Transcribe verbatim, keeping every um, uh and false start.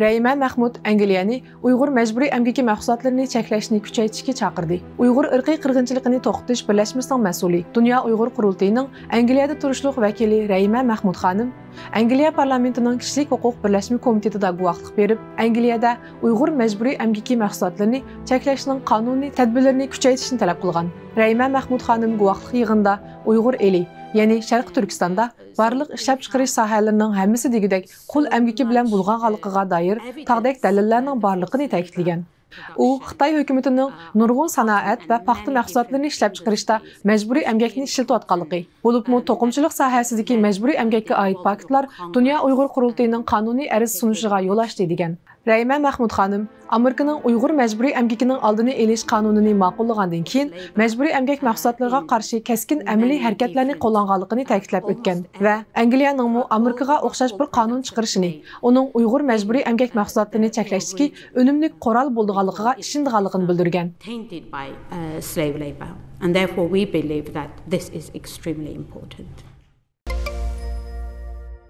رەھىمە مەخمۇت ئەنگلىيەنى ئۇيغۇر مەجبۇرىي ئەمگىكى مەھسۇلاتلىرىنى چەكلەشنى كۈچەيتىشكە چاقىردى. ئۇيغۇر ئىرقىي قىرغىنچىلىقىنى توختىتىش بىرلەشمىسىنىڭ مەسئۇلى، دۇنيا ئۇيغۇر قۇرۇلتىيىنىڭ ئەنگلىيەدە تۇرۇشلۇق ۋەكىلى رەھىمە مەخمۇت خانىم ئەنگلىيە پارلامېنتىنىڭ كىشىلىك ھوقۇق بىرلەشمە كومىتېتىدا گۇۋاھلىق بېرىپ، ئەنگلىيەدە ئۇيغۇر مەجبۇرىي ئەمگىكى مەھسۇلاتلىرىنى چەكلەشنىڭ قانۇنىي تەدبىرلىرىنى كۈچەيتىشنى تەلەپ قىلغان. رەھىمە مەخمۇت خانىم گۇۋاھلىق يىغىنىدا ئۇيغۇر ئېلى، يەنى شەرقىي تۈركىستاندا بارلىق ئىشلەپچىقىرىش ساھەلىرىنىڭ ھەممىسى دېگۈدەك قۇل ئەمگىكى بىلەن بۇلغانغانلىقىغا دائىر تاغدەك دەلىللەرنىڭ بارلىقىنى تەكىتلىگەن. ئۇ خىتاي ھۆكۈمىتىنىڭ نۇرغۇن سانائەت ۋە پاختا مەھسۇلاتلىرىنى ئىشلەپچىقىرىشتا مەجبۇرىي ئەمگەكنى ئىشلىتىۋاتقانلىقى، بولۇپمۇ توقۇمىچىلىق ساھەسىدىكى مەجبۇرىي ئەمگەككە ئائىت پاكىتلار دۇنيا ئۇيغۇر قۇرۇلتىيىنىڭ قانۇنىي ئەرز سۇنۇشىغا يول ئاچتى، دېگەن. رەھىمە مەخمۇت خانىم ئامېرىكىنىڭ ئۇيغۇر مەجبۇرىي ئەمگىكىنىڭ ئالدىنى ئېلىش قانۇنىنى ماقۇللىغاندىن كېيىن، مەجبۇرىي ئەمگەك مەھسۇلاتلىرىغا قارشى كەسكىن ئەمەلىي ھەرىكەتلەرنى قوللانغانلىقىنى تەكىتلەپ ئۆتكەن ۋە ئەنگلىيەنىڭمۇ ئامېرىكىغا ئوخشاش بىر قانۇن چىقىرىشىنى، ئۇنىڭ ئۇيغۇر مەجبۇرىي ئەمگەك مەھسۇلاتلىرىنى چەكلەشتىكى ئۈنۈملۈك قورال بولىدىغانلىقىغا ئىشىنىدىغانلىقىنى بىلدۈرگەن. Tainted by uh, slave labor, and therefore we believe that this is extremely important.